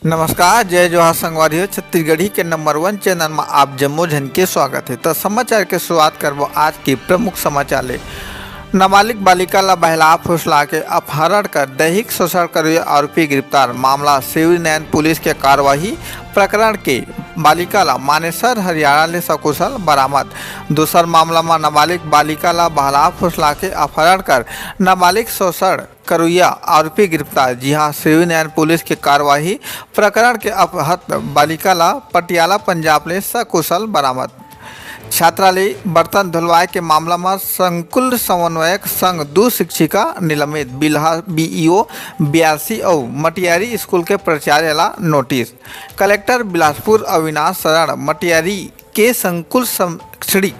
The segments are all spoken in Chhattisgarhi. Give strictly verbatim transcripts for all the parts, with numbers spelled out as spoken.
नमस्कार, जय जोहार संगवारी हो। छत्तीसगढ़ी के नंबर वन चैनल में आप जम्मो झन के स्वागत है। तो समाचार के शुरुआत करबो आज के प्रमुख समाचार ले। नाबालिग बालिका ला बहला फुसला के अपहरण कर दैहिक शोषण करुए आरोपी गिरफ्तार, मामला शिवरी नैन पुलिस के कार्यवाही। प्रकरण के बालिका ला मानेसर हरियाणा ले सकुशल बरामद। दूसर मामला में नाबालिग बालिका ला बहला फुसला के अपहरण कर नाबालिग शोषण करुइया आरोपी गिरफ्तार। जी हां, शिवरी नैन पुलिस के कार्यवाही। प्रकरण के अपहत बालिका ला पटियाला पंजाब ले सकुशल बरामद। छात्रा ले बर्तन धुलवाए के मामला में संकुल समन्वयक संग दू शिक्षिका निलंबित, बिल्हा बीईओ बयासी अउ मटियारी स्कूल के प्राचार्य ला नोटिस। कलेक्टर बिलासपुर अविनाश शरण मटियारी के संकुल शैक्षणिक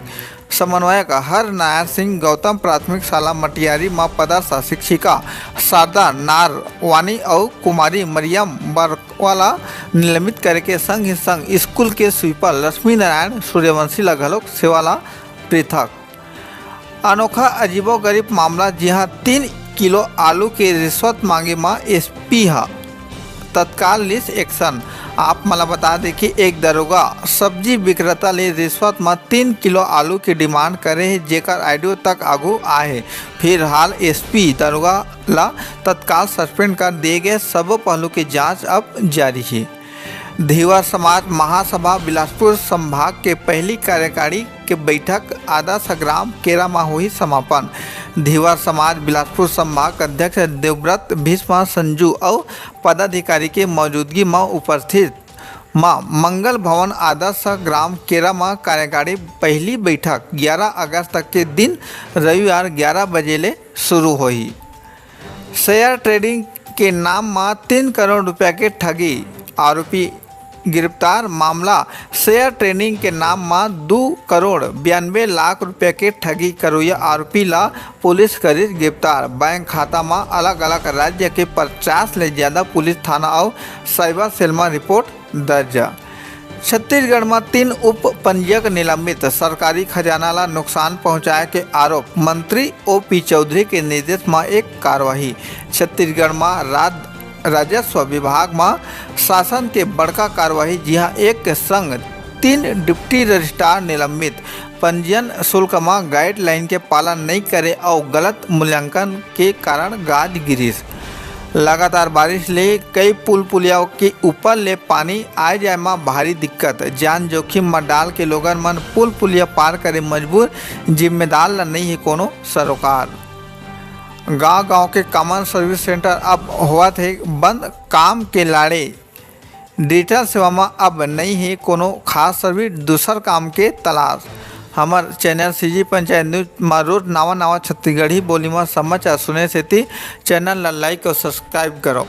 समन्वयक हर नारायण सिंह गौतम प्राथमिक शाला मटियारी म पदस्थ शिक्षिका शारदा नारवानी अउ कुमारी मरियम बरकवा ला निलंबित करे के संग ही संग स्कूल के स्वीपर लक्ष्मी नारायण सूर्यवंशी ला घलोक सेवा ला पृथक। अनोखा अजीबोगरीब मामला, जिहां तीन किलो आलू के रिश्वत मांगे म एसपी ह तत्काल लिस एक्शन। आप मन ला बता दे कि एक दरोगा सब्जी विक्रेता ले रिश्वत म तीन किलो आलू के डिमांड करे हे, जेकर आईडीओ तक आगू आए हे। फिलहाल एसपी दरोगा ला तत्काल सस्पेंड कर दिए गए। सबो पहलू के जांच अब जारी हे। धीवर समाज महासभा बिलासपुर संभाग के पहली कार्यकारी के बैठक आदर्श ग्राम केरा म होही समापन। धीवर समाज बिलासपुर संभाग अध्यक्ष देवव्रत भीष्म संजू अउ पदाधिकारी के मौजूदगी म उपस्थित म मंगल भवन आदर्श ग्राम केरा म कार्यकारी पहली बैठक ग्यारह अगस्त के दिन रविवार ग्यारह बजे ले शुरू होही। शेयर ट्रेडिंग के नाम म तीन करोड़ रुपया के ठगी, आरोपी गिरफ्तार। मामला, शेयर ट्रेडिंग के नाम म दू करोड़ बयानबे लाख रुपया के ठगी करोइया आरोपी ला पुलिस करिस गिरफ्तार। बैंक खाता म अलग-अलग राज्य के पचास ले ज्यादा पुलिस थाना अउ साइबर सेल म रिपोर्ट दर्ज। छत्तीसगढ़ म तीन उप पंजीयक निलंबित, सरकारी खजाना ला नुकसान पहुंचाए के आरोप, मंत्री ओपी चौधरी के निर्देश म एक कार्यवाही। छत्तीसगढ़ म राज-, राजस्व विभाग म शासन के बड़का कार्यवाही, जिहां एक संग तीन डिप्टी रजिस्ट्रार निलंबित, पंजीयन शुल्क म गाइडलाइन के पालन नइ करे अउ गलत मूल्यांकन के कारण गाज गिरिस। लगातार बारिश ले कई पुल पुलिया के ऊपर ले पानी आए जाए म भारी दिक्कत, जान जोखिम म डाल के लोगन मन पुल पुलिया पार करे मजबूर, जिम्मेदार ल नइ हे कोनो सरोकार। गांव-गांव के कॉमन सर्विस सेंटर अब होवत हे बंद, काम के लाड़े। डिजिटल सेवा म अब नइ हे कोनो खास सर्विस, दूसर काम के तलाश। हमर चैनल सीजी पंचायत न्यूज म रोज नवा-नवा छत्तीसगढ़ी बोली म समाचार सुने सेती चैनल ल लाइक अउ सब्सक्राइब करो।